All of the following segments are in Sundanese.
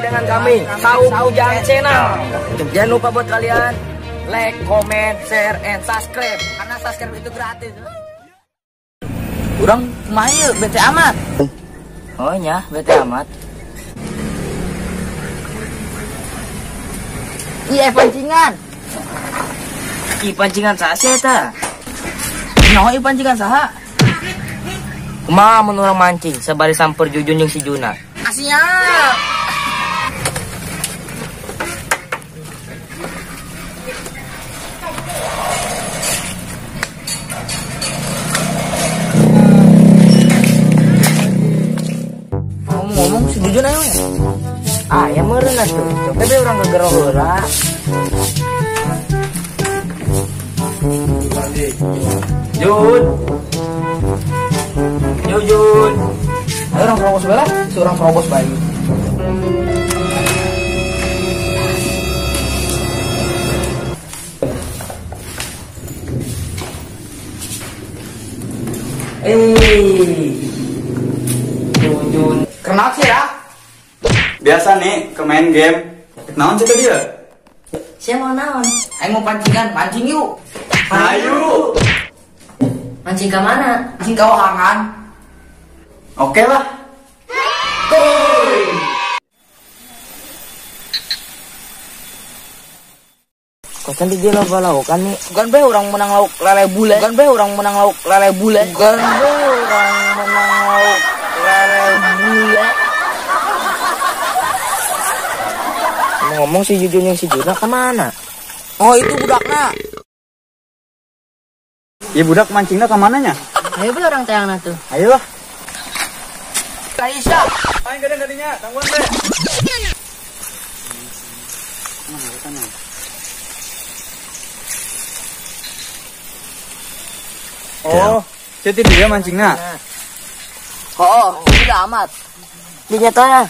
dengan kami, Saung Ujang Channel. Jangan lupa buat kalian like, comment, share, and subscribe. Karena subscribe itu gratis. Urang kumaha ieu bete amat. Oh nya, bete amat. Iya pancingan. Ih pancingan saha sih eta? Nyaho ieu pancingan saha? Kumaha mun urang mancing sabari samper Jujun jeung si Juna. Siap. Ngomong-ngomong si Jujun ayo ya? Ah, ya meureun atuh. Coba be urang gegero heula. Jun. Jujun. Ayo orang terobos bela, seorang terobos bayi. Jujun. Kenal sih ya? Biasa nih, ke main game. Naon sih dia? Siapa mau naon? Ayo mau pancingan, mancing yuk. Ayo. Mancing ke mana? Mancing ke wahangan. Oke lah. Kosan di dia loba laukan nih. Bukan be orang menang lauk lele bule. Bukan be orang menang lauk lele bule. Bukan be orang menang lauk lele bule. Ngomong si Jujun yang si Juna kemana? Oh itu budakna. Ya budak mancingnya kemananya? Ayo be orang teangna tuh. Ayo lah. Aisyah. Aing kadang tadinya, tangguan be. Oh, jadi dia mancingnya. Oh, udah amat. Dinya ya.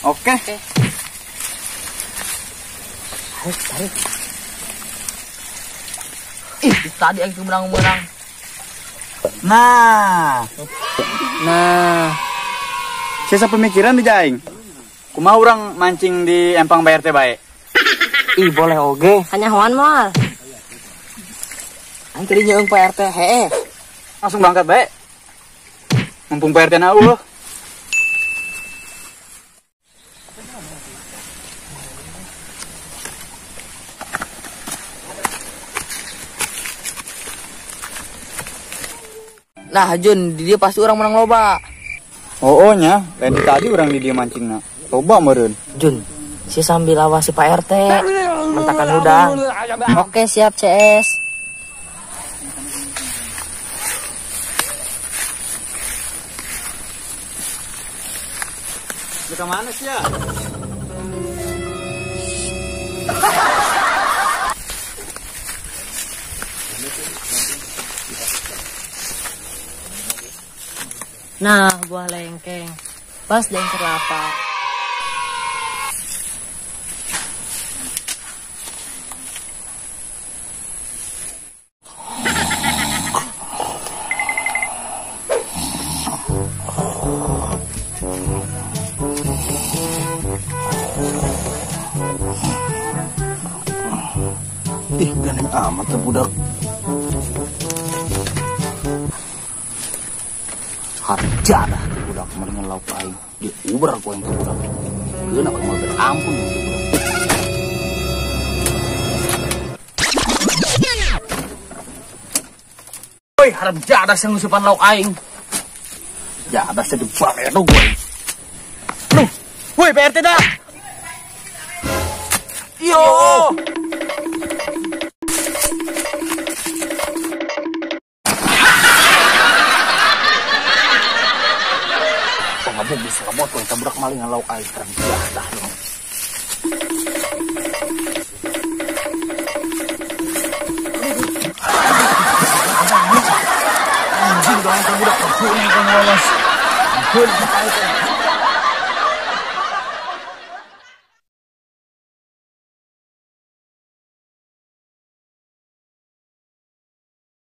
Oke. Tarik, tarik. Ih, tadi yang menang-menang. Nah. Sisa pemikiran di jaing. Kumaha urang mancing di empang bayar teh bae. Ih, boleh oge. Kanyahoan moal. Aing tadi nyeung Pak RT, heeh. Langsung bangkat bae. Mumpung Pak RT na eueuh. Nah, Jun, di dia pasti orang menang loba. Oh, nya, lain tadi orang di dia mancingna. Loba meureun. Jun, si sambil awasi Pak RT, mentakan udang. Oke, siap CS. Ke mana sih ya? Nah, buah lengkeng. Pas dan kelapa. Ih, gandeng amat tuh budak. Harja dah tuh budak mendingan lauk aing. Diuber ku aing tuh budak. Keuna aku mau berampun tuh budak. Woi, harap jadah sing ngusupan lauk aing. Jadah sih dibaredo gue. Loh, woi PRT dah. Yo. Ngabuk bisa ngamot kau yang budak maling lauk aing terang jadah dong. Anjing dong yang budak ampun yang lolos. Ampun.